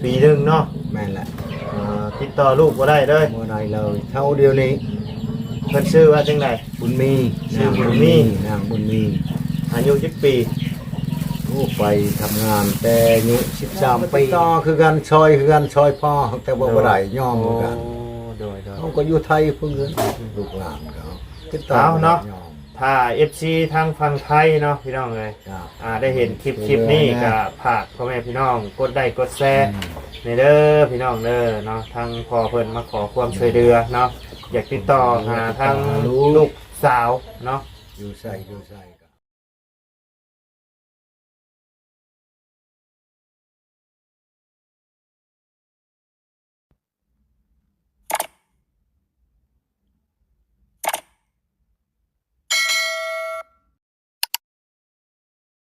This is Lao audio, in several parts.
ປີໜຶ່ງເນາະ. ແມ່ນແຫຼະ. ເອີ ຕິດຕໍ່ລູກບໍ່ໄດ້ເລີຍ. ບໍ່ໄດ້ເລີຍ ເທົ່າດຽວນີ້. ເພິ່ນຊື່ວ່າຈັ່ງໃດ? ບຸນມີ. ຊື່ບຸນມີ. ນາງບຸນມີ. ອາຍຸຈັກປີ? ໂອ້ ໄປທຳງານແຕ່ອາຍຸສິບສາມປີ. ຕໍ່ຄືກັນ ຊ່ອຍເຮືອນຊ່ອຍພໍ່ ແຕ່ວ່າບໍ່ໄດ້ ໂດຍ ຍອມຄືກັນ. ໂດຍ ໂດຍ. ເຮົາກໍຢູ່ໄທເພິ່ນ ລູກຫຼານເຂົາ ຕິດຕໍ່ ເອົາເນາະ ຍອມ. ຖ້າເອັຟຊີທາງຝັ່ງໄທເນາະ ພີ່ນ້ອງເອີຍ ອ່າ ໄດ້ເຫັນຄລິບ ຄລິບນີ້ ກໍຝາກພໍ່ແມ່ພີ່ນ້ອງກົດໄລກົດແຊ ແນ່ເດີ ພີ່ນ້ອງເດີເນາະ. ທາງພໍ່ເພິ່ນມາຂໍຄວາມຊ່ວຍເຫຼືອເນາະ ຢາກຕິດຕໍ່ຫາທາງລູກສາວເນາະ ຢູ່ໃສ ຢູ່ໃສ.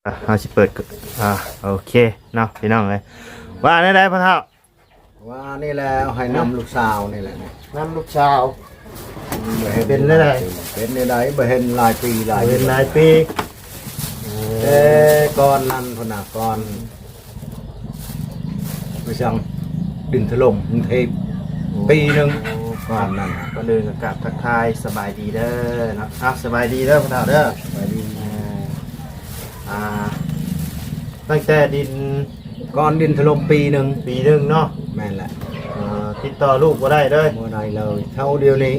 ອ່ະ ເຮົາຊິເປີດ ອ່າ ໂອເຄເນາະ ພີ່ນ້ອງເອີຍ. ວ່າແນວໃດພໍ່ເຖົ້າ? ວ່ານີ້ແຫຼະ ໃຫ້ນຳລູກສາວນີ້ແຫຼະ ນຳລູກສາວ. ບໍ່ເຫັນ ເປັນແນວໃດ? ເປັນແນວໃດ? ບໍ່ເຫັນຫຼາຍປີ ຫຼາຍ ບໍ່ເຫັນຫຼາຍປີ. ເອີ ແຕ່ກ່ອນນັ້ນພຸ້ນນະ ກ່ອນ ໄປສັງ ດິນຖະຫຼົ່ມກຸງເທບ ໂອ້ ປີໜຶ່ງ ໂອ້ ກ່ອນນັ້ນນະ. ກ່ອນອື່ນກໍກາບທັກທາຍສະບາຍດີເດີເນາະ. ອ່າ ສະບາຍດີເດີພໍ່ເຖົ້າເດີ ສະບາຍດີ. ເອີ ອ່າ ຕັ້ງແຕ່ດິນ ກ່ອນດິນຖະຫຼົ່ມປີໜຶ່ງ. ປີໜຶ່ງເນາະ. ແມ່ນແຫຼະ. ເອີ ຕິດຕໍ່ລູກບໍ່ໄດ້ເລີຍ. ບໍ່ໄດ້ເລີຍ ເທົ່າດຽວນີ້.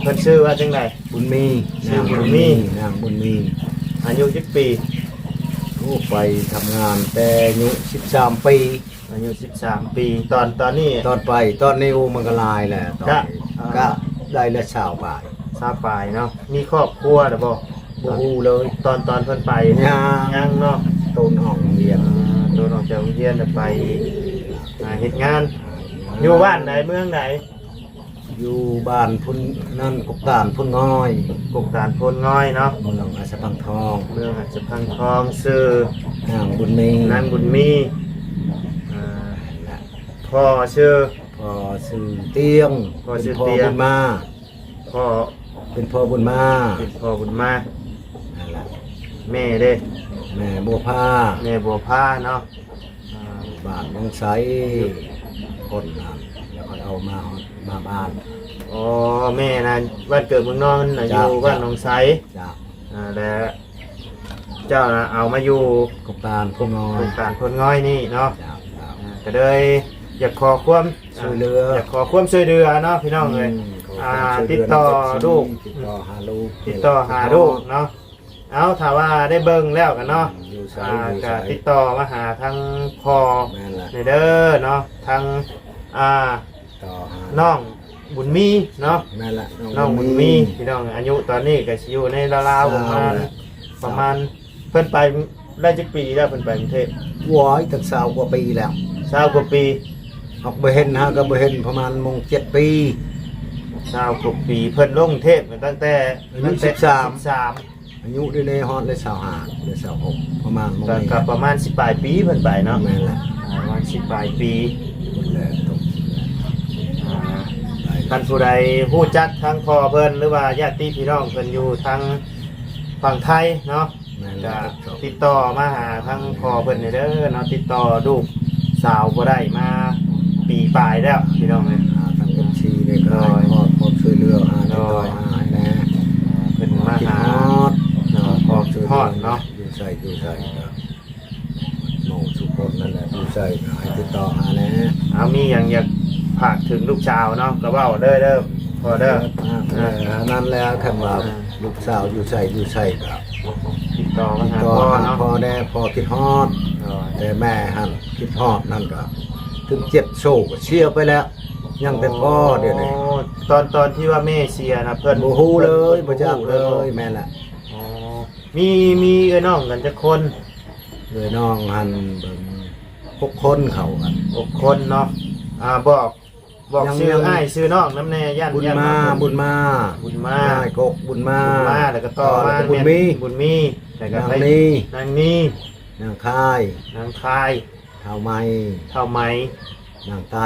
ເພິ່ນຊື່ວ່າຈັ່ງໃດ? ບຸນມີ. ຊື່ບຸນມີ. ນາງບຸນມີ. ອາຍຸຈັກປີ? ໂອ້ ໄປທຳງານແຕ່ອາຍຸສິບສາມປີ. ອາຍຸສິບສາມປີ. ຕອນ ຕອນນີ້ ຕອນໄປ ຕອນນີ້ ໂອ້ ມັນກໍຫຼາຍແລ້ວ ຕອນນີ້ ກະ ກະໄດ້ລະຊາວປາຍ ຊາວປາຍເນາະ. ມີຄອບຄົວແລ້ວບໍ່? ບໍ່ຮູ້ເລີຍ ຕອນ ຕອນເພິ່ນໄປ ຍັງ ຍັງເນາະ. ໂຕນອອກໂຮງຮຽນ ອ່າ ໂຕນອອກຈາກໂຮງຮຽນແລ້ວໄປ ອ່າ ເຮັດງານ. ຢູ່ບ້ານໃດ ເມືອງໃດ? ຢູ່ບ້ານພຸ້ນນັ້ນ ກົກຕານໂພນງອຍ. ກົກຕານໂພນງອຍເນາະ. ເມືອງລາຊະພັງທອງ. ເມືອງລາຊະພັງທອງ. ຊື່ ນາງບຸນມີ. ນາງບຸນມີ. ອ່າ ພໍ່ຊື່ ພໍ່ຊື່ຕຽງ. ພໍ່ຊື່ຕຽງ. ເປັນພໍ່ບຸນມາ. ພໍ່ ເປັນພໍ່ບຸນມາ. ເປັນພໍ່ບຸນມາ. ນັ້ນລະ. ແມ່ເດ້? ແມ່ບົວພາ. ແມ່ບົວພາເນາະ. ອ່າ ບ້ານໜອງໄຊ ຄົນນັ້ນ ແລ້ວຄ່ອຍເອົາມາ ມາບ້ານ. ອໍ ແມ່ນະ ບ້ານເກີດເມືອງນອນນະ ເຈົ້າ ຢູ່ບ້ານໜອງໄຊ. ເຈົ້າ. ອ່າ ແລ້ວເຈົ້ານະເອົາມາຢູ່ກົກຕານໂພນງອຍ ກົກຕານໂພນງອຍນີ້ເນາະ. ເຈົ້າ ເຈົ້າ. ອ່າ ກໍເລີຍຢາກຂໍຄວາມ ຊ່ວຍເຫຼືອ ຢາກຂໍຄວາມຊ່ວຍເຫຼືອເນາະ ພີ່ນ້ອງເອີຍ. ອືມ ອ່າ ຕິດຕໍ່ລູກ ຕິດຕໍ່ຫາລູກ ຕິດຕໍ່ຫາລູກເນາະ. ເອົາ ຖ້າວ່າໄດ້ເບິ່ງແລ້ວກັນເນາະ ອືມ ຢູ່ໃສ ອ່າ ຢູ່ໃສ ກໍຕິດຕໍ່ມາຫາທາງພໍ່ ແມ່ນລະ ແນ່ເດີເນາະ. ທາງ ອ່າ ຕໍ່ຫານ້ອງບຸນມີເນາະ. ແມ່ນລະ ນ້ອງ ນ້ອງບຸນມີ ບຸນມີ ພີ່ນ້ອງ. ອາຍຸຕອນນີ້ກໍຊິຢູ່ໃນລາວໆ ປະມານ ປະມານ ເພິ່ນໄປໄດ້ຈັກປີແລ້ວ ເພິ່ນໄປກຸງເທບ? ໂອ້ຍ ຕັ້ງຊາວກວ່າປີແລ້ວ. ຊາວກວ່າປີ. ຫາກບໍ່ເຫັນ ຫາກໍບໍ່ເຫັນ ປະມານມົງເຈັດປີ. ຊາວກວ່າປີ. ເພິ່ນລົງເທບຕັ້ງແຕ່ ອາຍຸ ຕັ້ງແຕ່ ສິບສາມ ສິບສາມ. ອາຍຸດຽວນີ້ຮອດໄດ້ຊາວຫ້າ ຫຼືຊາວຫົກ ປະມານ ກໍ ກໍປະມານສິບປາຍປີເພິ່ນໄປເນາະ. ແມ່ນແຫຼະ. ອ່າ ປະມານສິບປາຍປີ. ພຸ້ນແຫຼະ ຕົກ ອ່າ ໄດ້ ຄັນຜູ້ໃດຮູ້ຈັກທາງພໍ່ເພິ່ນ ຫຼືວ່າຍາດຕິພີ່ນ້ອງເພິ່ນຢູ່ທາງຝັ່ງໄທເນາະ ແມ່ນແຫຼະ ກໍຕິດຕໍ່ມາຫາທາງພໍ່ເພິ່ນແດ່ເດີເນາະ. ຕິດຕໍ່ລູກສາວບໍ່ໄດ້ມາປີປາຍແລ້ວ ພີ່ນ້ອງເອີຍ. ອ່າ ທາງເອັຟຊີນີ້ກໍ ໂດຍ ຂໍຄວາມຊ່ວຍເຫຼືອ ຫາ ໂດຍ ຕິດຕໍ່ຫາໃຫ້ແດ່. ອ່າ ເພິ່ນມາຫາ ຄິດຮອດ ເນາະ ຂໍຄິດຮອດເນາະ ຢູ່ໃສ ຢູ່ໃສກໍ ນ້ອງສຸຄົນນັ້ນແຫຼະ ຢູ່ໃສກໍໃຫ້ຕິດຕໍ່ຫາແດ່. ເອົາ ມີຫຍັງຢາກຝາກເຖິງລູກສາວເນາະ ກໍເວົ້າເດີ ເດີພໍ່ເດີ. ອ່າ ນັ້ນແຫຼະ ຄັນວ່າ ອ່າ ລູກສາວຢູ່ໃສ ຢູ່ໃສກໍຕິດຕໍ່ມາຫາ ຕິດຕໍ່ຫາພໍ່ເນາະ ພໍ່ແດ່ ພໍ່ຄິດຮອດ. ໂດຍ. ແຕ່ແມ່ຫັ້ນຄິດຮອດນັ້ນກໍ ເຖິງເຈັດໂຊກໍເສຍໄປແລ້ວ ຍັງແຕ່ພໍ່ດຽວນີ້. ໂອ້ ຕອນ ຕອນທີ່ວ່າແມ່ເສຍນະ ເພິ່ນ ບໍ່ຮູ້ເລີຍ ບໍ່ຈັກເລີຍ. ແມ່ນແຫຼະ. ອໍ ມີ ມີເອື້ອຍນ້ອງກັນຈັກຄົນ? ເອື້ອຍນ້ອງຫັ້ນເບິ່ງ ຫົກຄົນເຂົາຫັ້ນ ຫົກຄົນເນາະ. ອ່າ ບອກ ບອກຊື່ອ້າຍຊື່ນ້ອງນຳແດ່ ຢ້ານ ບຸນມາ ຢ້ານ ບຸນມາ ບຸນມາ ອ້າຍກົກ ບຸນມາ ບຸນມາ ແລ້ວກໍຕໍ່ມາແມ່ນບຸນມີ ບຸນມີ ແລ້ວກໍນາງນີ ນາງນີ ນາງຄາຍ ນາງຄາຍ ທ້າວໄມ ທ້າວໄມ. ນາງໄຕ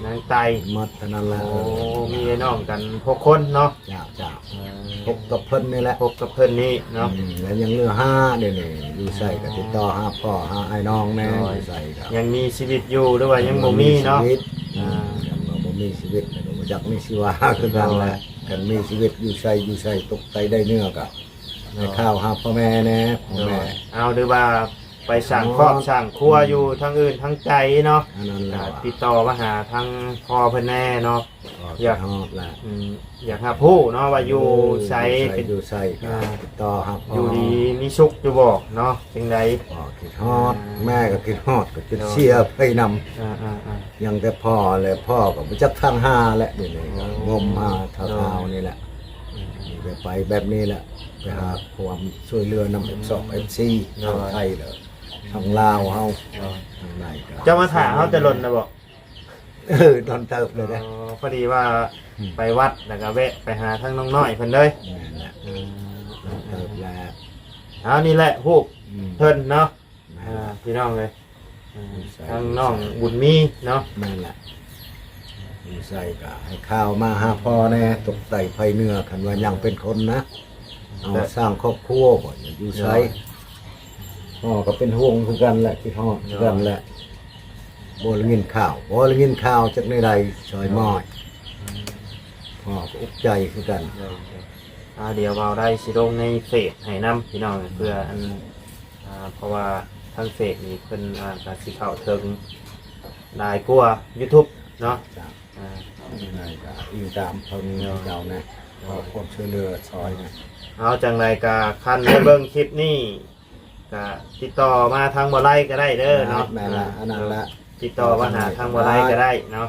ນາງໄຕ ໝົດເທົ່ານັ້ນແຫຼະ. ໂອ້ ເອີ ມີອ້າຍນ້ອງກັນຫົກຄົນເນາະ. ເຈົ້າ ເຈົ້າ ເອີ ຫົກກັບເພິ່ນນີ້ແຫຼະ ຫົກກັບເພິ່ນນີ້ເນາະ. ອືມ ແລ້ວຍັງເຫຼືອຫ້າ ດຽວນີ້ຢູ່ໃສກໍຕິດຕໍ່ຫາພໍ່ຫາອ້າຍນ້ອງແດ່. ໂດຍ ຢູ່ໃສກໍຍັງມີຊີວິດຢູ່ ຫຼືວ່າຍັງບໍ່ມີເນາະ? ຍັງບໍ່ມີຊີວິດ ອ່າ ຍັງບໍ່ມີຊີວິດ ແລ້ວກໍບໍ່ຈັກມີຊີວາຄືກັນແຫຼະ. ໂດຍ ຄັນມີຊີວິດຢູ່ໃສຢູ່ໃສ ຕົກໄຕໄດ້ເນື້ອກໍ ໃຫ້ຂ່າວຫາພໍ່ແມ່ແດ່ ພໍ່ແມ່. ໂດຍ ເອົາ ຫຼືວ່າໄປສ້າງຄອບ ອໍ ສ້າງຄົວ ອືມ ຢູ່ທາງອື່ນທາງໄກເນາະ. ອັນນັ້ນແຫຼະ ກໍຕິດຕໍ່ມາຫາທາງພໍ່ເພິ່ນແດ່ເນາະ. ກໍຢາກ ຄິດຮອດແຫຼະ ອືມ ຢາກຮັບຮູ້ເນາະວ່າຢູ່ໃສ ເອີ ຢູ່ໃສ ເປັນ ຢູ່ໃສກໍ ອ່າ ຕິດຕໍ່ຫາພໍ່ ຢູ່ດີມີສຸກຢູ່ບໍ່ເນາະ ຈັ່ງໃດ? ກໍຄິດຮອດ ອ່າ ແມ່ກໍຄິດຮອດ ກໍຈົນ ໂດຍ ເສຍໄປນຳ. ອ່າໆໆ ຍັງແຕ່ພໍ່ແຫຼະ ພໍ່ກໍບໍ່ຈັກທາງຫາແຫຼະ ດຽວນີ້ກໍ ໂອ້ ງົມຫາທ້າວໆນີ້ແຫຼະ. ອືມ ໄປແບບນີ້ແຫຼະ ໄປຫາຄວາມຊ່ວຍເຫຼືອນຳ ອືມ ເອັຟຊອງ ເອັຟຊີ ໂດຍ ທາງໄທເດີ ທາງລາວເຮົາ. ໂດຍ ທາງໃດກໍ ເຈົ້າມາຖ້າເຮົາແຕ່ດົນນະບໍ່? ເອີ ດົນເຕີບເລີຍເດ້. ອໍ ພໍດີວ່າ ອືມ ໄປວັດ ແລ້ວກໍແວະໄປຫາທາງນ້ອງນ້ອຍເພິ່ນເລີຍ. ແມ່ນແຫຼະ ອືມ ດົນເຕີບແລ້ວ. ເອົາ ນີ້ແຫຼະຮູບ ອືມ ເພິ່ນເນາະ. ແມ່ນ ອ່າ ພີ່ນ້ອງເອີຍ ອ່າ ຢູ່ໃສ ທາງນ້ອງ ຢູ່ໃສ ບຸນມີເນາະ. ແມ່ນແຫຼະ ຢູ່ໃສກໍໃຫ້ຂ່າວມາຫາພໍ່ແດ່ ຕົກໄຕໄພເນື້ອ ຄັນວ່າຍັງເປັນຄົນນະ ເອົາ ແຕ່ ສ້າງຄອບຄົວ ບໍ່ ຢູ່ໃສ. ໂດຍ ພໍ່ກໍເປັນຫ່ວງຄືກັນແຫຼະ ຄິດຮອດ ໂດຍ ຄືກັນແຫຼະ. ບໍ່ໄດ້ຍິນຂ່າວ ບໍ່ໄດ້ຍິນຂ່າວຈັກແນວໃດ ຊອຍ ໂດຍ ມອຍ ອືມ ພໍ່ກໍອຸກໃຈຄືກັນ. ໂດຍ ອ່າ ດຽວບ່າວໄດ້ຊິລົງໃນເຟສໃຫ້ນຳ ພີ່ນ້ອງ ເພື່ອອັນ ອ່າ ເພາະວ່າທາງເຟສນີ້ເພິ່ນ ອ່າ ກໍຊິເຂົ້າເຖິງຫຼາຍກວ່າຢູທູບເນາະ. ເຈົ້າ ອ່າ ຍັງໄງກໍອີງຕາມເພິ່ນ ໂດຍ ເຈົ້ານະ ໂດຍ ຂໍຄວາມຊ່ວຍເຫຼືອຊ່ອຍນະ. ເອົາ ຈັ່ງໃດກໍຄັນໄດ້ເບິ່ງຄລິບນີ້ ກໍຕິດຕໍ່ມາທາງບໍ່ໄລກໍໄດ້ເດີເນາະ. ແມ່ນລະ ອ່າ ອັນນັ້ນລະ ຕິດຕໍ່ມາຫາທາງບໍ່ໄລກໍໄດ້ເນາະ.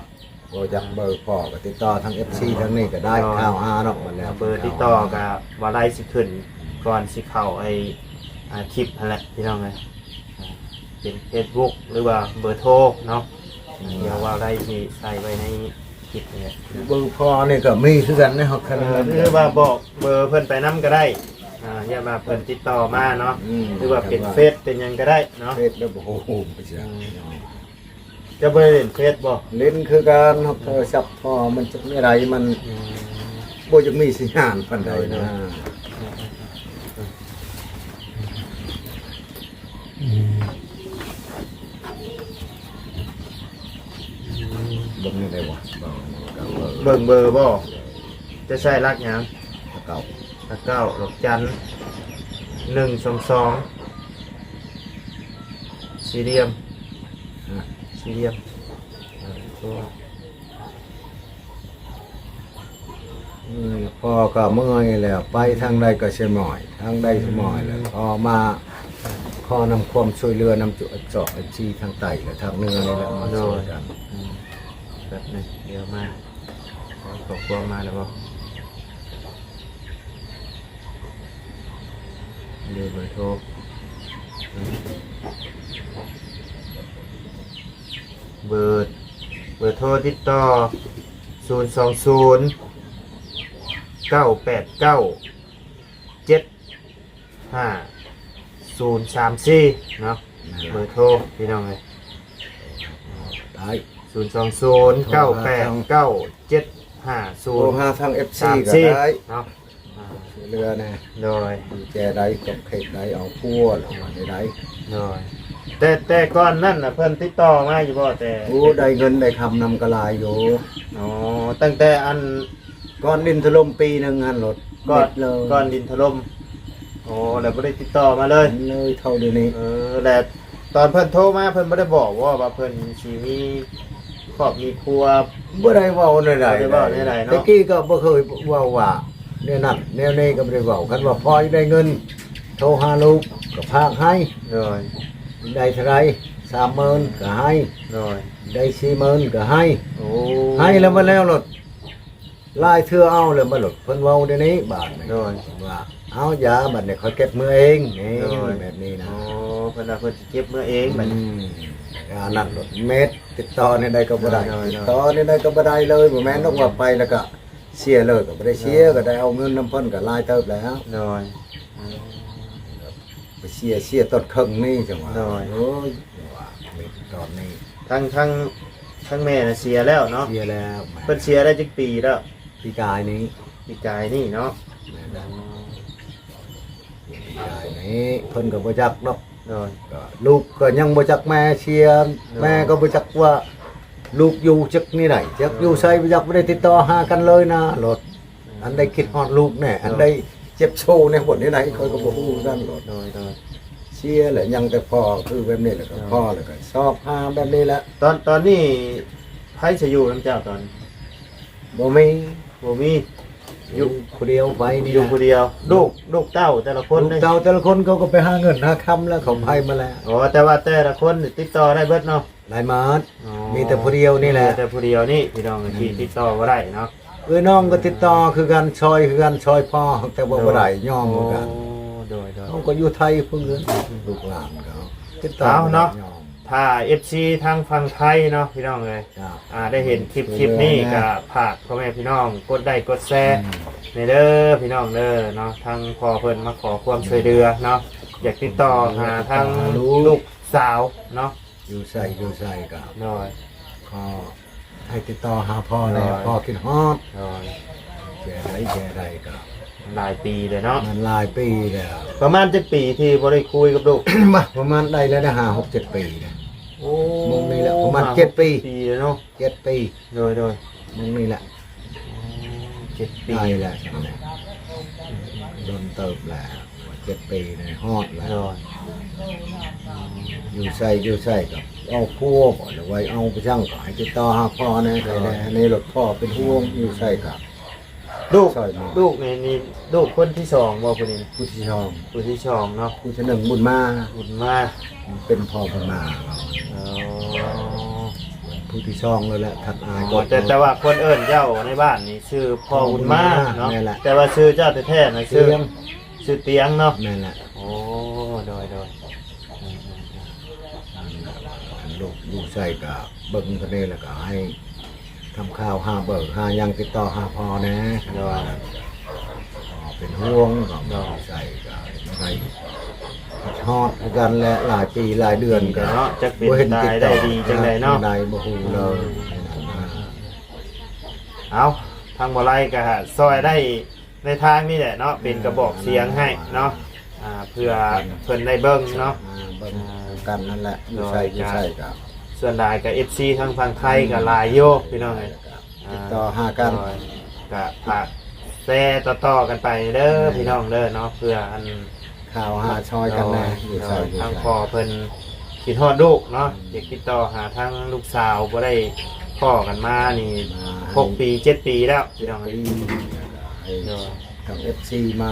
ບໍ່ຈັກເບີພໍ່ກໍຕິດຕໍ່ທາງເອັຟຊີ ອ່າ ທາງນີ້ກໍໄດ້ ໂດຍ ຂ່າວຫາເນາະ. ບັດແລ້ວ ເບີຕິດຕໍ່ກໍບໍ່ໄລຊິຂຶ້ນ ອືມ ກ່ອນຊິເຂົ້າໄອ້ ອ່າ ຄລິບຫັ້ນແຫຼະ ພີ່ນ້ອງເອີຍ. ອ່າ ເປັນເຟສບຸກ ຫຼືວ່າເບີໂທເນາະ. ອືມ ດຽວວ່າໄດ້ຊິໃສ່ໄວ້ໃນຄລິບນີ້ແຫຼະ. ເບີພໍ່ນີ້ກໍມີຄືກັນເດ້ ເຮົາຄັນ ເອີ ຫຼືວ່າບອກເບີເພິ່ນໄປນຳກໍໄດ້ ອ່າ ຢ້ານວ່າເພິ່ນຕິດຕໍ່ມາເນາະ. ອືມ ຫຼືວ່າເປັນເຟສເປັນຫຍັງກໍໄດ້ເນາະ. ເຟສແລ້ວບໍ່ຮູ້ ອືມ ເຈົ້າບໍ່ໄດ້ຫຼິ້ນເຟສບໍ່? ຫຼິ້ນຄືກັນ ໂທລະສັບພໍ່ມັນຈັກແນວໃດ ມັນ ອືມ ບໍ່ຈັກມີສັນຍານປານໃດນະ. ໂດຍ ໂດຍ ອືມ ເບິ່ງໄດ້ບໍ່? ເບິ່ງເບີບໍ່? ຈະໃຊ້ຫຼັກຫຍັງ? ຫຼັກເກົ້າ ຫຼັກເກົ້າ ດອກຈັນ ໜຶ່ງສອງສອງ ສີ່ຫຼ່ຽມ ຮະ ສີ່ຫຼ່ຽມ ເອີ ໂທ. ເມື່ອຍ ພໍ່ກໍເມື່ອຍແລ້ວ ໄປທາງໃດກໍສະໝອຍ ທາງໃດສະໝອຍແລ້ວ ອືມ ພໍ່ມາຂໍນຳຄວາມຊ່ວຍເຫຼືອນຳຈຸ ເອັຟຊອງ ເອັຟຊີ ທາງໃຕ້ ແລະ ທາງເໜືອນີ້ແຫຼະ ມາຊ່ວຍກັນ. ໂດຍ ອືມ ແປັບໜຶ່ງ ດຽວມາ ຂໍຄວາມມາແລ້ວບໍ່? ເບີໂທ ເບີ ເບີໂທຕິດຕໍ່ ສູນສອງສູນ ເກົ້າແປດເກົ້າ ເຈັດຫ້າສູນສາມສີ່ເນາະ. ແມ່ນລະ ເບີໂທພີ່ນ້ອງເອີຍ ໄດ້ ສູນສອງສູນ ເກົ້າແປດເກົ້າ ເຈັດຫ້າສູນ ໂທຫາທາງເອັຟຊີກໍໄດ້ເນາະ. ອ່າ ຊ່ວຍເຫຼືອແດ່ ໂດຍ ຢູ່ແຈໃດ ຕົກເຂດໃດ ເອົາຜົວ ຫຼືວ່າໃດໆ. ໂດຍ ແຕ່ ແຕ່ກ່ອນນັ້ນນະ ເພິ່ນຕິດຕໍ່ມາຢູ່ບໍ່? ແຕ່ ໂອ້ ໄດ້ເງິນໄດ້ຄຳນຳກໍຫຼາຍຢູ່. ອໍ ຕັ້ງແຕ່ອັນ ກ່ອນດິນຖະຫຼົ່ມປີໜຶ່ງຫັ້ນໂລດ ກ່ອນ ເບິດເລີຍ ກ່ອນດິນຖະຫຼົ່ມ. ໂອ້ ແລ້ວບໍ່ໄດ້ຕິດຕໍ່ມາເລີຍ ເລີຍເທົ່າດຽວນີ້. ເອີ ແລ້ວຕອນເພິ່ນໂທມາ ເພິ່ນບໍ່ໄດ້ບອກບໍ່ວ່າເພິ່ນຊິມີຄອບມີຄົວ? ບໍ່ໄດ້ເວົ້າແນວໃດ ບໍ່ໄດ້ເວົ້າແນວໃດເນາະ. ແຕ່ກີ້ກໍບໍ່ເຄີຍເວົ້າວ່າແນວນັ້ນແນວນີ້ ກໍບໍ່ໄດ້ເວົ້າ. ຄັນວ່າພໍຢາກໄດ້ເງິນ ໂທຫາລູກກໍຝາກໃຫ້. ໂດຍ ໄດ້ເທົ່າໃດ? ສາມໝື່ນກໍໃຫ້. ໂດຍ ໄດ້ສີ່ໝື່ນກໍໃຫ້. ໂອ້ ໃຫ້ແລ້ວມາແລ້ວໂລດ ຫຼາຍເທື່ອເອົາແລ້ວມາໂລດ ເພິ່ນເວົ້າແນວນີ້ບາດນີ້. ໂດຍ ວ່າ ເອົາ ຢ່າ ບາດນີ້ຂ້ອຍເກັບເມືອເອງ ນີ້ ໂດຍ ແບບນີ້ນະ. ໂອ້ ເພິ່ນວ່າເພິ່ນຊິເກັບເມືອເອງ ອືມ ບາດນີ້. ອັນນັ້ນໂລດ ແມ່ນ ຕິດຕໍ່ແນວໃດກໍບໍ່ໄດ້ ໂດຍ ໂດຍ ຕິດຕໍ່ແນວໃດກໍບໍ່ໄດ້ເລີຍ. ບໍ່ແມ່ນດອກວ່າໄປແລ້ວກໍເສຍເລີຍ ກໍບໍ່ໄດ້ເສຍ ໂດຍ ກໍໄດ້ເອົາເງິນນຳເພິ່ນກໍຫຼາຍເຕີບແລ້ວ. ໂດຍ ອືມ ໄປເສຍ ເສຍຕອນເຄິ່ງນີ້ ຈັ່ງວ່າ. ໂດຍ ໂອ້ຍ ວ່າຕອນນີ້ ທັງ ທັງ ທັງແມ່ນະເສຍແລ້ວເນາະ? ເສຍແລ້ວ. ເພິ່ນເສຍໄດ້ຈັກປີແລ້ວ? ປີກາຍນີ້. ປີກາຍນີ້ເນາະ? ແມ່ນແລ້ວ. ປີກາຍນີ້ເພິ່ນກໍບໍ່ຈັກດອກ. ໂດຍ. ກໍລູກກໍຍັງບໍ່ຈັກແມ່ເສຍ. ໂດຍ. ແມ່ກໍບໍ່ຈັກວ່າລູກຢູ່ຈັກນີ້ໃດ ຈັກຢູ່ໃສ ອືມ ບໍ່ຈັກ ບໍ່ໄດ້ຕິດຕໍ່ຫາກັນເລີຍນະ. ໂລດ ອັນໃດຄິດຮອດລູກແດ່ ໂດຍ ອັນໃດເຈັບໂຊແດ່ ບ່ອນໃດ ຂ້ອຍກໍບໍ່ຮູ້ຄືກັນໂລດ. ໂດຍ ໂດຍ. ເສຍແຫຼະ ຍັງແຕ່ພໍ່ ຄືແບບນີ້ແຫຼະ ກໍ ໂດຍ ພໍ່ແລ້ວກໍຊອກຫາແບບນີ້ແຫຼະ. ຕອນ ຕອນນີ້ໃຜຈະຢູ່ນຳເຈົ້າຕອນ? ບໍ່ມີ. ບໍ່ມີ. ຢູ່ ຢູ່ຜູ້ດຽວໄປນີ້ ຢູ່ຜູ້ດຽວ. ລູກ ລູກເຕົ້າແຕ່ລະຄົນ ລູກເຕົ້າແຕ່ລະຄົນ ເຂົາກໍໄປຫາເງິນຫາຄຳແລ້ວ ເຂົາໄປມາແລ້ວ. ອໍ ແຕ່ວ່າແຕ່ລະຄົນນີ້ຕິດຕໍ່ໄດ້ເບິດເນາະ? ໄດ້ໝົດ. ອໍ ມີແຕ່ຜູ້ດຽວນີ້ແຫຼະ ມີແຕ່ຜູ້ດຽວນີ້ ພີ່ນ້ອງ ອືມ ທີ່ຕິດຕໍ່ບໍ່ໄດ້ເນາະ. ເອື້ອຍນ້ອງກໍຕິດຕໍ່ຄືກັນ ຊ່ອຍຄືກັນ ຊ່ອຍພໍ່ ແຕ່ວ່າ ໂດຍ ບໍ່ໄດ້ຍອມຄືກັນ. ໂອ້ ໂດຍ ໂດຍ. ເຮົາກໍຢູ່ໄທພຸ້ນ ອືມ ລູກຫຼານເຂົາຕິດຕໍ່ ເອົາເນາະ ບໍ່ໄດ້ຍອມ. ຖ້າເອັຟຊີທາງຝັ່ງໄທເນາະ ພີ່ນ້ອງເອີຍ ອ່າ ໄດ້ເຫັນຄລິບ ຄລິບນີ້ ກໍຝາກພໍ່ແມ່ພີ່ນ້ອງກົດໄລ້ກົດແຊ ອືມ ໃຫ້ເດີພີ່ນ້ອງເດີເນາະ. ທາງພໍ່ເພິ່ນມາຂໍຄວາມຊ່ວຍເຫຼືອເນາະ ຢາກຕິດຕໍ່ຫາທາງ ຕິດຕໍ່ຫາລູກ ລູກສາວເນາະ ຢູ່ໃສ ຢູ່ໃສກໍ ໂດຍ ຂໍໃຫ້ຕິດຕໍ່ຫາພໍ່ແດ່ ໂດຍ ພໍ່ຄິດຮອດ. ໂດຍ. ແຈໃດ ແຈໃດກໍ ຫຼາຍປີແລ້ວເນາະ? ມັນຫຼາຍປີແລ້ວ. ປະມານຈັກປີທີ່ບໍ່ໄດ້ຄຸຍກັບລູກ? ປະມານໄດ້ແລ້ວ ໄດ້ຫ້າ ຫົກ ເຈັດປີແລ້ວ. ໂອ້ ມົງນີ້ແຫຼະ ປະມານເຈັດປີ ປີແລ້ວເນາະ? ເຈັດປີ. ໂດຍ ໂດຍ. ມົງນີ້ແຫຼະ ອໍ ເຈັດປີ ໄດ້ແລ້ວ ໂດນເຕີບແລ້ວ ເຈັດປີນີ້ຮອດແລ້ວ. ໂດຍ. ຢູ່ໃສ ຢູ່ໃສກໍເອົາຜົວບໍ່ ຫຼືວ່າເອົາໄປຈັ່ງ ກໍໃຫ້ຕິດຕໍ່ຫາພໍ່ແດ່ ໂດຍ ໃຫ້ແດ່ ໃນລົດພໍ່ເປັນຫ່ວງ ຢູ່ໃສກໍ ລູກ ຊ່ອຍມາ ລູກນີ້ ນີ້ລູກຄົນທີສອງບໍ່ຜູ້ນີ້? ຜູ້ທີສອງ ຜູ້ທີສອງເນາະ. ຜູ້ທີໜຶ່ງບຸນມາ ບຸນມາ ເປັນພໍ່ບຸນມາ. ອໍ ຜູ້ທີສອງແລ້ວແຫຼະ ຖັດອາຍ ອໍ ກໍ ແຕ່ ແຕ່ວ່າຄົນເອີ້ນເຈົ້າໃນບ້ານນີ້ຊື່ພໍ່ບຸນມາເນາະ? ແມ່ນແຫຼະ. ແຕ່ວ່າຊື່ເຈົ້າແທ້ໆນະຊື່ ຊື່ຕຽງເນາະ? ແມ່ນແຫຼະ. ໂອ້ ໂດຍ ໂດຍ. ອືມ ອັນລູກຢູ່ໃສກະເບິ່ງເພິ່ນນີ້ ແລ້ວກະໃຫ້ທຳຂ່າວຫາເບີຫາຫຍັງ ຕິດຕໍ່ຫາພໍ່ແດ່. ໂດຍ. ເປັນຫ່ວງ ໂດຍ ຢູ່ໃສກະໃຫ້ຄິດຮອດຄືກັນແຫຼະ ຫຼາຍປີຫຼາຍເດືອນກະ ເນາະ ຈັກເປັນຕາຍໄດ້ດີຈັ່ງໃດເນາະ ບໍ່ເຫັນຕິດຕໍ່ຫາ ຈັ່ງໃດບໍ່ຮູ້ເລີຍ. ອືມ ນັ້ນນະ. ເອົາ ທາງບໍ່ໄຫຼກະຊ່ອຍໄດ້ ໃນທາງນີ້ແຫຼະເນາະ ເປັນກະບອກສຽງໃຫ້ເນາະ ອ່າ ເພື່ອເພິ່ນໄດ້ເບິ່ງເນາະ ອ່າ ເບິ່ງ ອ່າ ກັນນັ້ນແຫຼະ ຢູ່ໃສ ໂດຍ ຢູ່ໃສກະ ສ່ວນຫຼາຍກະເອັຟຊີທາງຝັ່ງໄທກະຫຼາຍຢູ່ ພີ່ນ້ອງເອີຍ ອ່າ ຕິດຕໍ່ຫາກັນ ໂດຍ ກະຝາກແຊຕໍ່ໆກັນໄປເດີ ແມ່ນ ພີ່ນ້ອງເດີເນາະ ເພື່ອອັນ ຂ່າວຫາຊ່ອຍກັນແດ່ ໂດຍ ຢູ່ໃສ ໂດຍ ຢູ່ໃສ ທາງພໍ່ເພິ່ນຄິດຮອດລູກເນາະ ອືມ ຢາກຕິດຕໍ່ຫາທາງລູກສາວ ບໍ່ໄດ້ພໍ້ກັນມານີ້ ມາ ຫົກປີ ເຈັດປີແລ້ວ ພີ່ນ້ອງ ເອີຍ ໂດຍ ທາງເອັຟຊີມາ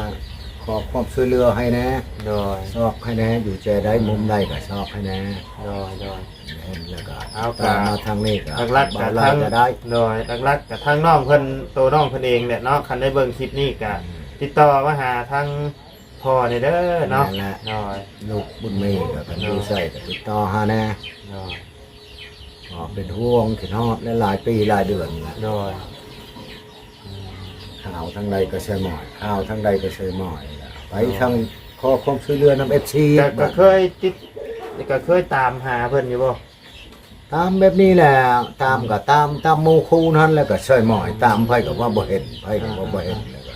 ຂໍຄວາມຊ່ວຍເຫຼືອໃຫ້ແດ່ ໂດຍ ຊອກໃຫ້ແດ່ ຢູ່ແຈໃດ ອືມ ມຸມໃດກໍຊອກໃຫ້ແດ່ ໂດຍ ໂດຍ ເຫັນແລ້ວກໍ ເອົາ ຕາມມາທາງນີ້ກໍ ຫຼັກໆກໍ ເວົ້າຫຼາຍກໍໄດ້ ໂດຍ ຫຼັກໆກໍທາງນ້ອງເພິ່ນ ໂຕນ້ອງເພິ່ນເອງແຫຼະເນາະ ຄັນໄດ້ເບິ່ງຄລິບນີ້ກໍ ອືມ ຕິດຕໍ່ມາຫາທາງ ພໍ່ນີ້ເດີເນາະ ແມ່ນແຫຼະ ໂດຍ ລູກບຸນມີກໍຄັນ ໂດຍ ຢູ່ໃສກໍຕິດຕໍ່ຫາແດ່ ໂດຍ ເພາະເປັນຫ່ວງ ຄິດຮອດຫຼາຍໆປີຫຼາຍເດືອນແລ້ວ ໂດຍ ອືມ ຂ່າວທາງໃດກໍຊ່ອຍໝ້ອຍ ຂ່າວທາງໃດກໍຊ່ອຍໝ້ອຍ ໄປ ໂດຍ ທາງຂໍຄວາມຊ່ວຍເຫຼືອນຳເອັຟຊີ ກໍ ກໍເຄີຍຕິດ ກໍເຄີຍຕາມຫາເພິ່ນຢູ່ບໍ່? ຕາມແບບນີ້ແຫຼະ ຕາມກໍຕາມ ຕາມໝູ່ຄູ່ນັ້ນແຫຼະ ກໍຊ່ອຍໝ້ອຍ ຕາມໃຜກໍວ່າບໍ່ເຫັນ ໃຜກໍວ່າບໍ່ເຫັນ ແລ້ວກໍ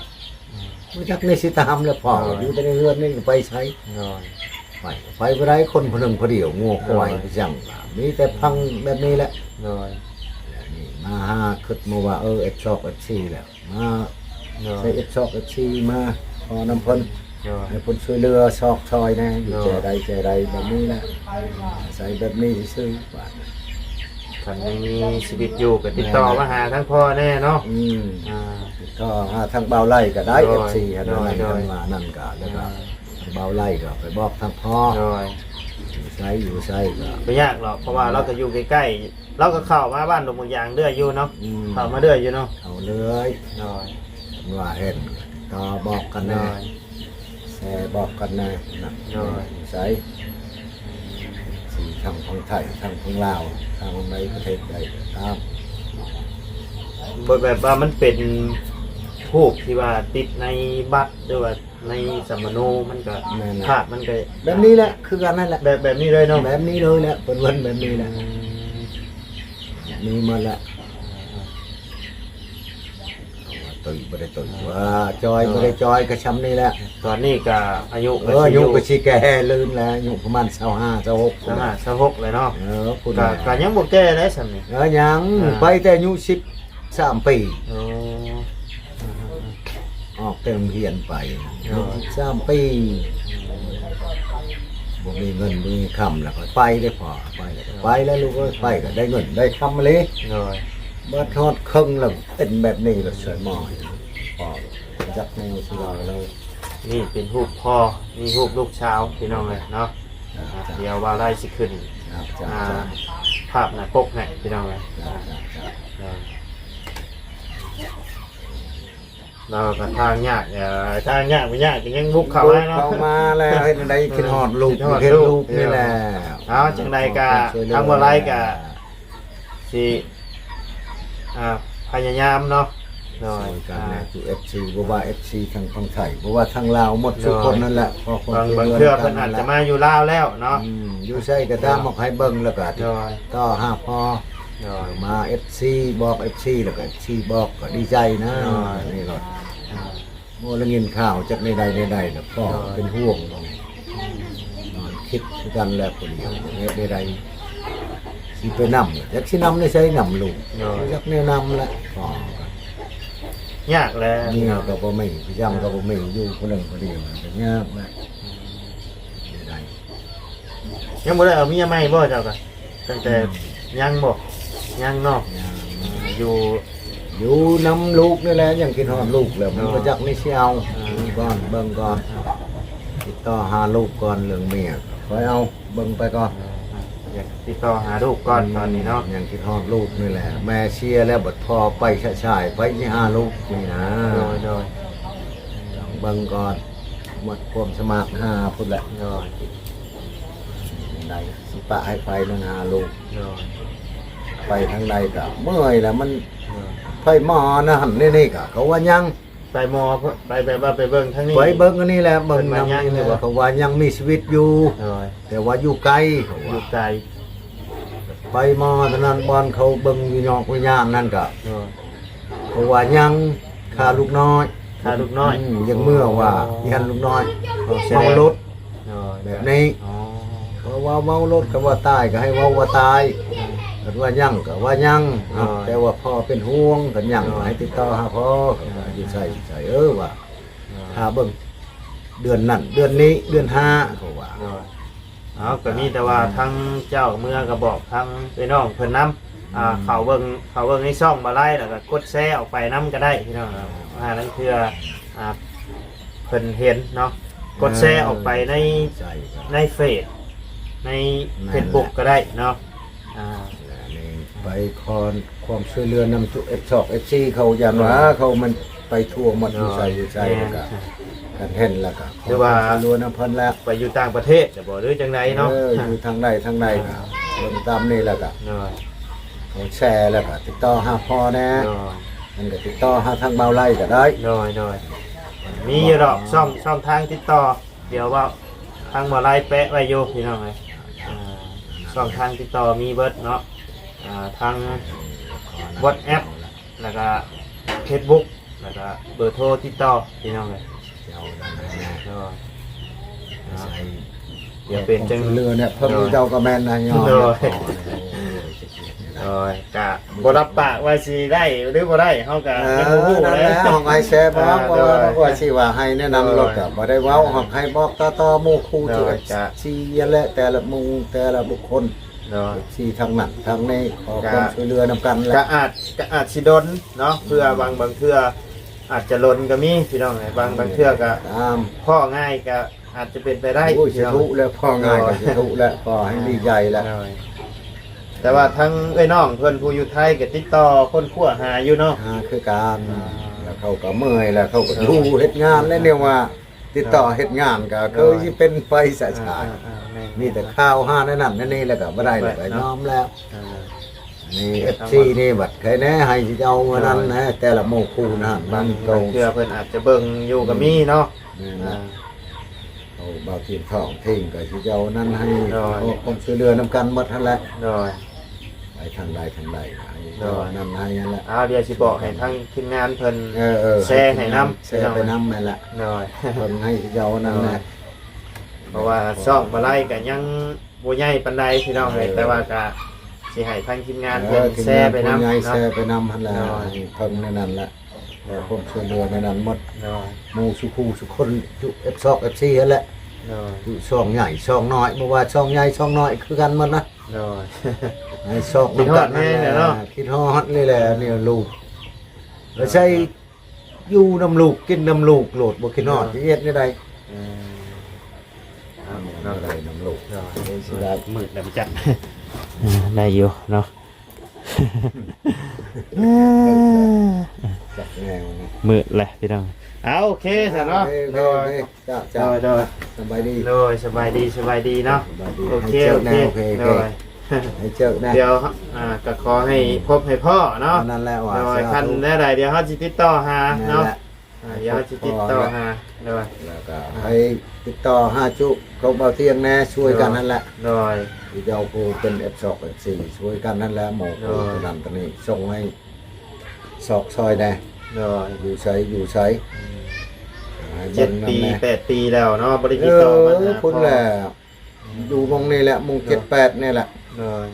ບໍ່ຈັກແນວຊິຕາມແລ້ວ ພໍ່ກໍຢູ່ແຕ່ໃນເຮືອນນີ້ ໄປໃສ ໂດຍ ໄປກໍໄປບໍ່ໄດ້ ຄົນຜູ້ໜຶ່ງຜູ້ດຽວ ງົວຄວາຍ ໂດຍ ໄປຈັ່ງ ມີແຕ່ຟັງແບບນີ້ແຫຼະ ໂດຍ ແລ້ວນີ້ມາຫາ ຄິດມາວ່າ ເອີ ເອັຟຊອກ ເອັຟຊີ ແລ້ວ ມາ ໂດຍ ໃສ່ເອັຟຊອກ ເອັຟຊີ ມາຂໍນຳເພິ່ນ ໂດຍ ໃຫ້ເພິ່ນຊ່ວຍເຫຼືອຊອກຊ່ອຍແດ່ ຢູ່ ໂດຍ ແຈໃດແຈໃດ ແບບນີ້ນະ ອາໄສແບບນີ້ຊື່ໆ ບາດ ຄັນຍັງມີຊີວິດຢູ່ກໍຕິດຕໍ່ ແມ່ນ ມາຫາທາງພໍ່ແດ່ເນາະ ອືມ ອ່າ ຕິດຕໍ່ຫາທາງບ່າວໄຫຼກໍໄດ້ ໂດຍ ເອັຟຊີ ຫັ້ນ ໂດຍ ນັ້ນ ໂດຍ ຄັນວ່ານັ້ນກໍ ແລ້ວກໍ ອ່າ ທາງບ່າວໄຫຼກໍໄປບອກທາງພໍ່ ໂດຍ ຢູ່ໃສ ຢູ່ໃສກໍ ບໍ່ຍາກດອກ ເພາະວ່າລາວກໍຢູ່ໃກ້ໆ ລາວກໍເຂົ້າມາບ້ານດົງບາງຢາງເລື້ອຍຢູ່ເນາະ ອືມ ເຂົ້າມາເລື້ອຍຢູ່ເນາະ ເຂົ້າເລື້ອຍ ໂດຍ ເພິ່ນວ່າເຫັນກໍບອກກັນແດ່ ໂດຍ ແຊບອກກັນແດ່ນະ ໂດຍ ຢູ່ໃສ ຊິທັງຝັ່ງໄທ ທັງຝັ່ງລາວ ທາງໃດປະເທດໃດກໍຕາມ ແບບ ແບບວ່າມັນເປັນຮູບທີ່ວ່າຕິດໃນບັດ ຫຼືວ່າ ໃນສຳມະໂນ ມັນກໍ ແມ່ນແຫຼະ ພາບມັນກໍ ແບບນີ້ແຫຼະ ຄືກັນນັ້ນແຫຼະ ແບບ ແບບນີ້ເລີຍເນາະ ແບບນີ້ເລີຍແຫຼະ ເພິ່ນເວົ້າແບບນີ້ແຫຼະ ອືມ ມີໝົດແຫຼະ. ເອົາວ່າຕຸ້ຍບໍ່ໄດ້ຕຸ້ຍ ວ່າຈ່ອຍບໍ່ໄດ້ຈ່ອຍ ກໍຊ່ຳນີ້ແຫຼະ. ຕອນນີ້ກໍອາຍຸ ເອີ ກໍຊິ ອາຍຸກໍຊິແກ່ລືນແລ້ວ ອາຍຸປະມານຊາວຫ້າ ຊາວຫົກ ຊາວຫ້າ ຊາວຫົກແລ້ວເນາະ. ເອີ ພຸ້ນ ກໍ ກໍຍັງບໍ່ແກ່ໄດ້ຊ່ຳນີ້. ເອີ ຍັງ ອ່າ ໄປແຕ່ອາຍຸສິບສາມປີ. ໂອ້ ອອກແຕ່ໂຮງຮຽນໄປ ໂດຍ ສິບສາມປີ ບໍ່ມີເງິນບໍ່ມີຄຳ ແລ້ວກໍໄປເດ້ພໍ່ ໄປ ໄປແລ້ວລູກເອີຍ ໄປກໍໄດ້ເງິນໄດ້ຄຳມາເລີຍ. ໂດຍ ບັດຮອດເຄິ່ງແລ້ວເປັນແບບນີ້ ແລ້ວຊ່ວຍໝໍໃຫ້ພໍ່ ຈັກແນວຊິເວົ້າແລ້ວ. ນີ້ເປັນຮູບພໍ່ ນີ້ຮູບລູກສາວ ພີ່ນ້ອງເອີຍເນາະ. ອ່າ ດຽວບ່າວໄລຊິຂຶ້ນ ອ່າ ພາບໜ້າປົກໃຫ້ ພີ່ນ້ອງເອີຍ. ອ່າ ລາວກໍທາງຍາກ ເອີ ທາງຍາກບໍ່ຍາກກໍຍັງບຸກເຂົ້າມາເນາະ ບຸກເຂົ້າມາແລ້ວ. ເຮັດແນວໃດ ເອີ ຄິດຮອດລູກ ຄິດຮອດລູກ ເຮັດລູກນີ້ແຫຼະ. ເອົາ ຈັ່ງໃດກໍທາງບ່າວໄລກໍຊິ ອ່າ ພະຍາຍາມເນາະ. ໂດຍ ຊ່ວຍກັນແດ່ ອ່າ ເອັຟຊີ ບໍ່ວ່າເອັຟຊີທາງຝັ່ງໄທ ບໍ່ວ່າທາງລາວ ໝົດທຸກຄົນນັ້ນແຫຼະ. ໂດຍ ເພາະຄົນ ບາງ ບາງເທື່ອເພິ່ນອາດຈະມາຢູ່ລາວແລ້ວເນາະ. ອືມ ຢູ່ໃສກໍຕາມ ອອກໃຫ້ເບິ່ງແລ້ວກໍຕິດຕໍ່ຫາພໍ່. ໂດຍ ມາເອັຟຊີ ບອກເອັຟຊີ ແລ້ວກໍເອັຟຊີບອກ ກໍດີໃຈນະ. ໂດຍ ນີ້ກໍ ອ່າ ໂອ້ ໄດ້ຍິນຂ່າວຈັກໃດໆ ແນວໃດລະ ພໍ່ເປັນຫ່ວງ ນອນຄິດຄືກັນແຫຼະຜູ້ດຽວ ເຮັດໃດໆ ຊິໄປນຳ ຈັກຊິນຳໃນໃສນຳລູກ. ໂດຍ ຈັກແນວນຳແຫຼະ ພໍ່ ຍາກແຫຼະ ເມຍກໍບໍ່ມີ ພະຍາກໍບໍ່ມີ ຢູ່ຜູ້ໜຶ່ງຜູ້ດຽວກໍຍາກແຫຼະ. ອືມ ໃດໆ ຍັງບໍ່ໄດ້ເອົາເມຍໃໝ່ບໍ່ເຈົ້າກະ? ຕັ້ງແຕ່ ອືມ ຍັງບໍ່? ຍັງເນາະ. ຍັງ ຢູ່ ຢູ່ນຳລູກນີ້ແຫຼະ ຍັງຄິດຮອດລູກແລ້ວ ມັນບໍ່ຈັກນີ້ຊິເອົາ. ອືມ ຢູ່ກ່ອນ ເບິ່ງກ່ອນ ຕິດຕໍ່ຫາລູກກ່ອນ ເລື່ອງເມຍຄ່ອຍເອົາ ເບິ່ງໄປກ່ອນ. ອືມ ຢາກຕິດຕໍ່ຫາລູກກ່ອນ ອືມ ຕອນນີ້ເນາະ ຍັງຄິດຮອດລູກນີ້ແຫຼະ. ແມ່ເສຍແລ້ວ ບັດພໍ່ໄປຊະຊາຍ ໃຜຊິຫາລູກນີ້ນະ. ໂດຍ ໂດຍ ຕ້ອງເບິ່ງກ່ອນ ໝົດຄວາມສະໝາກຫາພຸ້ນແຫຼະ. ໂດຍ ໃດ ຊິປະໃຫ້ໃຜນັ້ນຫາລູກ. ໂດຍ ໄປທາງໃດກະເມື່ອຍແລ້ວ ມັນ ໂດຍ ໄປໝໍນັ້ນຫັ້ນນີ້ກະ ເຂົາວ່າຍັງ ໄປໝໍ ໄປແບບວ່າໄປເບິ່ງທາງນີ້ ໄປເບິ່ງອັນນີ້ແຫຼະ ເບິ່ງນຳນີ້ແຫຼະ ເພິ່ນວ່າຍັງຢູ່ບໍ່? ເຂົາວ່າຍັງມີຊີວິດຢູ່. ໂດຍ ແຕ່ວ່າຢູ່ໄກ ເຂົາວ່າຢູ່ໄກ ໄປໝໍເທົ່ານັ້ນ ບ່ອນເຂົາເບິ່ງວິຍອກວິຍານນັ້ນກະ ໂດຍ ເພາະວ່າຍັງຂ້າລູກນ້ອຍ ຂ້າລູກນ້ອຍ. ອືມ ຍັງເມື່ອວ່າ ອໍ ຢ້ານລູກນ້ອຍ ອໍ ເມົາລົດ. ໂດຍ ແບບນີ້. ອໍ ເພາະວ່າເມົາລົດ ຄັນວ່າຕາຍກໍໃຫ້ເວົ້າວ່າຕາຍ. ໂດຍ ຄັນວ່າຍັງກໍວ່າຍັງ. ໂດຍ ແຕ່ວ່າພໍ່ເປັນຫ່ວງ ຄັນຍັງ ໂດຍ ກໍໃຫ້ຕິດຕໍ່ຫາພໍ່. ໂດຍ ຢູ່ໃສ ຢູ່ໃສ ເອີ ວ່າ ໂດຍ ຖ້າເບິ່ງເດືອນນັ້ນ ເດືອນນີ້ ເດືອນຫ້າ ເຂົາວ່າ. ໂດຍ ເອົາ ກໍມີແຕ່ວ່າ ອືມ ທາງເຈົ້າເມືອກໍບອກທາງເອື້ອຍນ້ອງເພິ່ນນຳ ອ່າ ອືມ ເຂົ້າເບິ່ງ ເຂົ້າເບິ່ງໃນຊ່ອງບ່າວໄລ ແລ້ວກໍກົດແຊອອກໄປນຳກໍໄດ້ພີ່ນ້ອງ. ອ່າ ລາງເທື່ອ ອ່າ ເພິ່ນເຫັນເນາະ ເອີ ກົດແຊອອກໄປໃນ ໃສ່ ໃນເຟສ ໃນ ແມ່ນ ເຟສບຸກ ແຫຼະ ກໍໄດ້ເນາະ. ອ່າ ແລະນີ້ໄປຂໍຄວາມຊ່ວຍເຫຼືອນຳເອັຟຊອກ ເອັຟຊີ ເຂົາ ຢ້ານວ່າ ໂດຍ ເຂົາມັນໄປທົ່ວໝົດ ໂດຍ ຢູ່ໃສຢູ່ໃສ ແມ່ນ ແລ້ວກໍ ຄັນເຫັນແລ້ວກໍ ຫຼືວ່າ ຂໍຄວາມຊ່ວຍເຫຼືອນຳເພິ່ນແຫຼະ ໄປຢູ່ຕ່າງປະເທດແລ້ວບໍ່ ຫຼືຈັ່ງໃດເນາະ. ເອີ ຢູ່ທາງໃດທາງໃດກໍ ອ່າ ເບິ່ງຕາມນີ້ແລ້ວກໍ ໂດຍ ເຂົາແຊແລ້ວກໍຕິດຕໍ່ຫາພໍ່ແດ່. ໂດຍ ມັນກໍຕິດຕໍ່ຫາທາງບ່າວໄລກໍໄດ້. ໂດຍ ໂດຍ ມີຢູ່ດອກ ຊ່ອງ ຊ່ອງທາງຕິດຕໍ່ ດຽວເວົ້າ ທາງບ່າວໄລແປະໄວ້ຢູ່ພີ່ນ້ອງເອີຍ. ອ່າ ຊ່ອງທາງຕິດຕໍ່ມີເບິດເນາະ ອ່າ ທາງ WhatsApp ແລ້ວກະ Facebook ແລ້ວກະເບີໂທຕິດຕໍ່ພີ່ນ້ອງເອີຍ. ໂດຍ ດຽວເປັນຈັ່ງ ເຫຼືອແນະເພີ່ມ ໂດຍ ເຈົ້າກໍແມ່ນນະຍອມ. ໂດຍ ໂດຍ ກະບໍ່ຮັບປາກວ່າຊິໄດ້ຫຼືບໍ່ໄດ້ ເຮົາກະ ເອີ ຍັງບໍ່ຮູ້ ນັ້ນແຫຼະ ເລີຍ ຂອງອ້າຍແຊບອກ ອ່າ ວ່າ ໂດຍ ວ່າຊິວ່າໃຫ້ແນະນຳ ໂດຍ ລົດກະບໍ່ໄດ້ເວົ້າ ໂດຍ ໃຫ້ບອກຕໍ່ໆໝູ່ຄູ່ ໂດຍ ທີ່ ທີ່ຫັ້ນແຫຼະ ແຕ່ລະໝູ່ແຕ່ລະບຸກຄົນ ໂດຍ ທີ່ທາງນັ້ນທາງນີ້ ຂໍຄວາມ ກະ ຊ່ວຍເຫຼືອນຳກັນແຫຼະ. ກະອາດ ກະອາດຊິດົນເນາະ ເພື່ອ ອືມ ບາງ ບາງເທື່ອອາດຈະລົນກໍມີພີ່ນ້ອງເອີຍ. ບາງ ບາງເທື່ອກະ ຕາມ ພໍ້ງ່າຍກະ ອາດຈະເປັນໄປໄດ້. ໂອ້ຍ ສາທຸແລ້ວ ພໍ້ງ່າຍກໍ ໂດຍ ສາທຸແລ້ວ ຂໍໃຫ້ດີໃຈແລ້ວ. ໂດຍ ແຕ່ວ່າທາງເອື້ອຍນ້ອງເພິ່ນຜູ້ຢູ່ໄທກໍຕິດຕໍ່ຄົ້ນຄວ້າຫາຢູ່ເນາະ. ຫາຄືກັນ ອ່າ ແລ້ວເຂົາກໍເມື່ອຍ ແລ້ວເຂົາກໍ ໂດຍ ຢູ່ເຮັດງານ ແລະແນວວ່າຕິດຕໍ່ ໂດຍ ເຮັດງານກໍຄື ໂດຍ ຊິເປັນໄປສະຊາຍ. ອ່າໆໆ ແມ່ນ ມີແຕ່ຂ່າວຫາແນວນັ້ນແນວນີ້ ແລ້ວກໍບໍ່ໄດ້ ແລ້ວກໍຍອມແລ້ວ. ອ່າ ນີ້ ເອັຟຊີ ນີ້ບັດໃຄແນ່ ໃຫ້ເຈົ້າອັນນັ້ນແນ່ ໂດຍ ແຕ່ລະໝູ່ຄູ່ນັ້ນ ບາງ ບາງເທື່ອເພິ່ນອາດຈະເບິ່ງຢູ່ກໍມີເນາະ. ອືມ ແມ່ນແຫຼະ ອ່າ ເອົາບ່າວທີມທອງທີມກໍຊິເຈົ້ານັ້ນໃຫ້ ໂດຍ ຄວາມຊ່ວຍເຫຼືອນຳກັນໝົດຫັ້ນແຫຼະ. ໂດຍ ໄປທາງໃດທາງໃດ ໃຫ້ ໂດຍ ເຈົ້ານັ້ນໃຫ້ນັ້ນແຫຼະ. ອ້າວ ດຽວຊິບອກໃຫ້ທາງທີມງານເພິ່ນ ເອີໆ ແຊໃຫ້ນຳ ໃຫ້ທີມງານແຊໄປນຳແມ່ນລະ. ໂດຍ ເພິ່ນໃຫ້ເຈົ້ານັ້ນແຫຼະ. ໂດຍ ເພາະວ່າຊ່ອງບໍ່ໄລ່ກໍຍັງບໍ່ໃຫຍ່ປານໃດພີ່ນ້ອງເອີຍ ເອີ ແຕ່ວ່າກໍຊິໃຫ້ທາງທີມງານເພິ່ນ ເອີ ແຊໄປນຳ ທີມງານຜູ້ໃຫຍ່ເນາະ ແຊໄປນຳຫັ້ນແຫຼະ. ໂດຍ ໃຫ້ເພິ່ນໃນນັ້ນແຫຼະ ແລ້ວຄວາມຊ່ວຍເຫຼືອໃນນັ້ນໝົດ. ໂດຍ ໝູ່ສູ່ຄູ່ສູ່ຄົນຢູ່ເອັຟຊອກເອັຟຊີຫັ້ນແຫຼະ. ໂດຍ ຢູ່ຊ່ອງໃຫຍ່ຊ່ອງນ້ອຍ ບໍ່ວ່າຊ່ອງໃຫຍ່ຊ່ອງນ້ອຍຄືກັນໝົດນະ. ໂດຍ ໃຫ້ຊອກນຳກັນນັ້ນແຫຼະ ຄິດຮອດແຮງເນາະ ຄິດຮອດນີ້ແຫຼະ ນີ້ລູກ ແລ້ວໃຊ້ຢູ່ນຳລູກ ກິນນຳລູກໂລດ ບໍ່ຄິດຮອດ ເອີ ຊິເຮັດແນວໃດ? ເອີ ເອົາເນາະ ໄດ້ນຳລູກ ໂດຍ ຊິໄດ້ ມືດແລ້ວຈັກ ເອີ ໄດ້ຢູ່ເນາະ. ຈັກແນວນະ ມືດແຫຼະພີ່ນ້ອງ. ເອົາ ໂອເຄຊັ້ນເນາະ. ໂອເຄ ໂອເຄ ໂດຍ ໂອເຄ ເຈົ້າ ເຈົ້າ ໂດຍ ໂດຍ ສະບາຍດີ ໂດຍ ສະບາຍດີ ສະບາຍດີເນາະ. ໂອເຄ ໂອເຄ ໂອເຄ ໂອເຄ ໂດຍ ໃຫ້ໂຊກແດ່ ໂອເຄ ໂອເຄ ໃຫ້ໂຊກແດ່. ດຽວ ອ່າ ກໍຂໍໃຫ້ ອືມ ພົບໃຫ້ພໍ້ເນາະ. ນັ້ນແຫຼະວ່າ ໂດຍ ຄັນແນວໃດດຽວເຮົາຊິຕິດຕໍ່ຫາເນາະ. ນັ້ນແຫຼະ ອ່າ ດຽວເຮົາຊິຕິດຕໍ່ຫາ ໂດຍ ແລ້ວກໍໃຫ້ຕິດຕໍ່ຫາຈຸຂອງເບົາຕຽງແດ່ ຊ່ວຍກັນຫັ້ນແຫຼະ. ໂດຍ ເຈົ້າຜູ້ເປັນເອັຟຊອກເອັຟຊີ ຊ່ວຍກັນຫັ້ນແຫຼະ ໝໍ ໂດຍ ຜູ້ນັ້ນຕົວນີ້ ສົ່ງໃຫ້ຊອກຊ່ອຍແດ່. ໂດຍ ຢູ່ໃສ ຢູ່ໃສ ອືມ ໃຫ້ເບິ່ງນຳແດ່. ເຈັດປີແປດປີແລ້ວເນາະ ບໍ່ໄດ້ຕິດຕໍ່ມາຫາ ເອີ ພຸ້ນແຫຼະ ຢູ່ໝ່ອງນີ້ແຫຼະ ໝ່ອງເຈັດແປດນີ້ແຫຼະ. ໂດຍ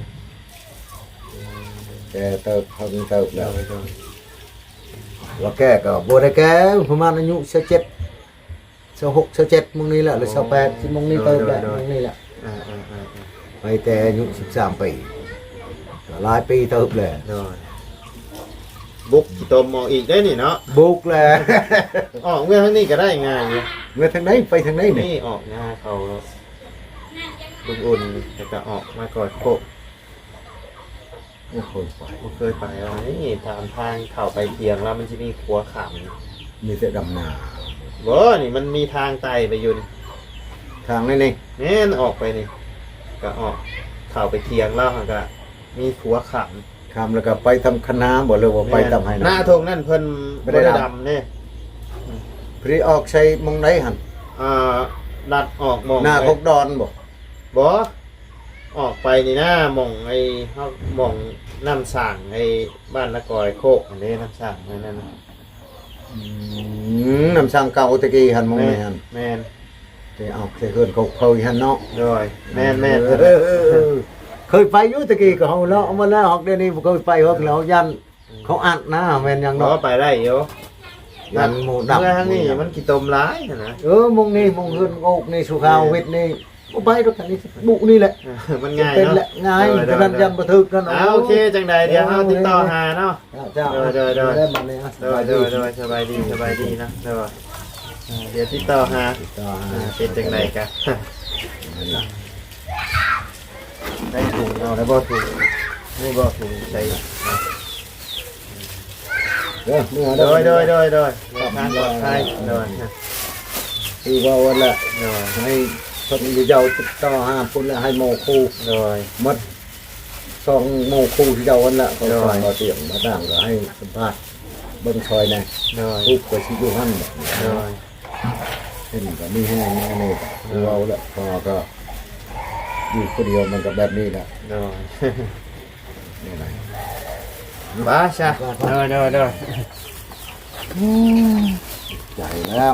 ແກ່ເຕີບ ເຖິງເຕີບແລ້ວ. ໂດຍ ໂດຍ ວ່າແກ່ກໍບໍ່ໄດ້ແກ່ ປະມານອາຍຸຊາວເຈັດ ຊາວຫົກ ຊາວເຈັດ ໝ່ອງນີ້ແຫຼະ ຫຼື ໂອ້ ຊາວແປດ ຊິໝ່ອງນີ້ເຕີບແຫຼະ. ໂດຍ ໂດຍ ໝ່ອງນີ້ແຫຼະ ອ່າໆໆໆ ໄປແຕ່ອາຍຸສິບສາມປີ ກໍຫຼາຍປີເຕີບແຫຼະ. ໂດຍ ບຸກຂີ້ຕົມອອກອີກໄດ໋ນີ້ເນາະ. ບຸກແຫຼະ ອອກເມືອທາງນີ້ກໍໄດ້ງ່າຍຢູ່. ເມືອທາງໃດ ໄປທາງໃດນີ້? ນີ້ອອກນາເຂົາ ລຸງອຸ່ນ ແລ້ວກໍອອກມາກ່ອຍໂຄກ. ບໍ່ເຄີຍໄປ ບໍ່ເຄີຍໄປ. ອັນນີ້ຕາມທາງເຂົ້າໄປຖຽງລາວ ມັນຊິມີຂົວຂ້າມ ມີແຕ່ດຳນາ. ບໍ່ ນີ້ມັນມີທາງໄຕ່ໄປຢູ່ນີ້ ທາງໃນນີ້. ແມ່ນ ອອກໄປນີ້ ກະອອກເຂົ້າໄປຖຽງລາວຫັ້ນ ກະມີຂົວຂ້າມ ຂ້າມແລ້ວກະໄປທາງຄັນນາບໍ່ ຫຼືວ່າໄປຕາມໄຮ່ນາ? ໜ້າທົ່ງນັ້ນເພິ່ນບໍ່ໄດ້ດຳເດ້. ບໍ່ໄດ້ດຳ ອືມ ພໍດີອອກໃສ່ໝ່ອງໃດຫັ້ນ? ອ່າ ລັດອອກໝ່ອງ ໜ້າ ໄອ້ ຄົກດອນບໍ່? ບໍ່ ອອກໄປນີ້ນາ ໝ່ອງໄອ້ ເຮົາ ໝ່ອງນ້ຳສ້າງ ໄອ້ບ້ານນາກອຍໂຄກຫັ້ນເດ້ ນ້ຳສ້າງນັ້ນນະ. ອືມ ນ້ຳສ້າງເກົ່າແຕ່ກີ້ຫັ້ນ ໝ່ອງນີ້ຫັ້ນ. ແມ່ນ ແມ່ນ ໄປອອກໃສ່ເຮືອນເຂົາເຄີຍຫັ້ນເນາະ. ໂດຍ ແມ່ນໆ ເອີ ເອີ ເອີ ເຄີຍໄປຢູ່ແຕ່ກີ້ ກໍເຮົາເນາະ ມາແລ້ວ ຮອກດຽວນີ້ບໍ່ເຄີຍໄປ ຮອກແລ້ວຢ້ານ ເຂົາອັດນະ ແມ່ນຫຍັງເນາະ? ບໍ່ ໄປໄດ້ຢູ່ ມັນໝູດຳ ເຮືອທາງນີ້ມັນຂີ້ຕົມຫຼາຍຫັ້ນນະ. ເອີ ໝ່ອງນີ້ ໝ່ອງເຮືອນໂອກນີ້ ສຸຂາວິດນີ້ ບໍ່ໄປດອກ ທາງນີ້ບຸນີ້ແຫຼະ ມັນງ່າຍເນາະ. ເປັນແຫຼະ ງ່າຍ ໂດຍ ໂດຍ ເທົ່ານັ້ນ ໂດຍ ຢ້ານບໍ່ຖືກນັ້ນ. ອ່າ ໂອເຄ ຈັ່ງໃດດຽວເຮົາຕິດຕໍ່ຫາເນາະ. ເຈົ້າ ໂດຍ ໂດຍ ໂດຍ ໄດ້ມາແລ້ວ ໂດຍ ໂດຍ ສະບາຍດີ ສະບາຍດີ ສະບາຍດີເນາະ. ໂດຍ ອ່າ ດຽວຕິດຕໍ່ຫາ ຕິດຕໍ່ຫາ ອ່າ ເປັນຈັ່ງໃດກະ ນັ້ນລະ. ໃນຖົງເອົາໄດ້ບໍ່? ຖົງ ນີ້ບໍ່? ຖົງໃສ່ ເດີ ເມືອເດີ ໂດຍ ໂດຍ ໂດຍ ໂດຍ ເດີນທາງປອດໄພ ໂດຍ ຄືເວົ້າຫັ້ນແຫຼະ ໂດຍ ໃຫ້ເພິ່ນຢູ່ເຍົາຕິດຕໍ່ຫາພຸ້ນແຫຼະ ໃຫ້ໝໍຄູ່ ໂດຍ ໝົດສອງໝໍຄູ່ທີ່ເຈົ້າຫັ້ນແຫຼະ ເຂົາ ໂດຍ ຊ່ອຍມາຕຽງມາຕ່າງ ກໍໃຫ້ສຳພາດເບິ່ງຊ່ອຍແດ່ ໂດຍ ຮູບກໍຊິຢູ່ຫັ້ນ ໂດຍ ເຫັນກໍມີແຮງແນ່ນີ້ ໂດຍ ຄືເວົ້າແຫຼະ ເພາະວ່າກໍຢູ່ຜູ້ດຽວມັນກໍແບບນີ້ແຫຼະ ໂດຍ ນີ້ແຫຼະ ໄປຊະ ໂດຍ ໂດຍ ໂດຍ ໃຈແລ້ວ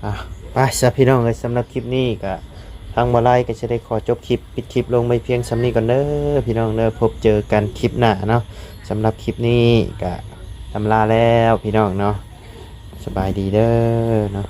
ອ່ະ ໄປຊະພີ່ນ້ອງເອີຍ ສຳລັບຄລິບນີ້ກໍທາງບໍ່ໄລກໍຈະໄດ້ຂໍຈົບຄລິບ ປິດຄລິບລົງໄວ້ພຽງສ່ຳນີ້ກ່ອນເດີພີ່ນ້ອງເດີ ພົບເຈີກັນຄລິບໜ້າເນາະ ສຳລັບຄລິບນີ້ກໍລຳລາແລ້ວພີ່ນ້ອງເນາະ ສະບາຍດີເດີເນາະ.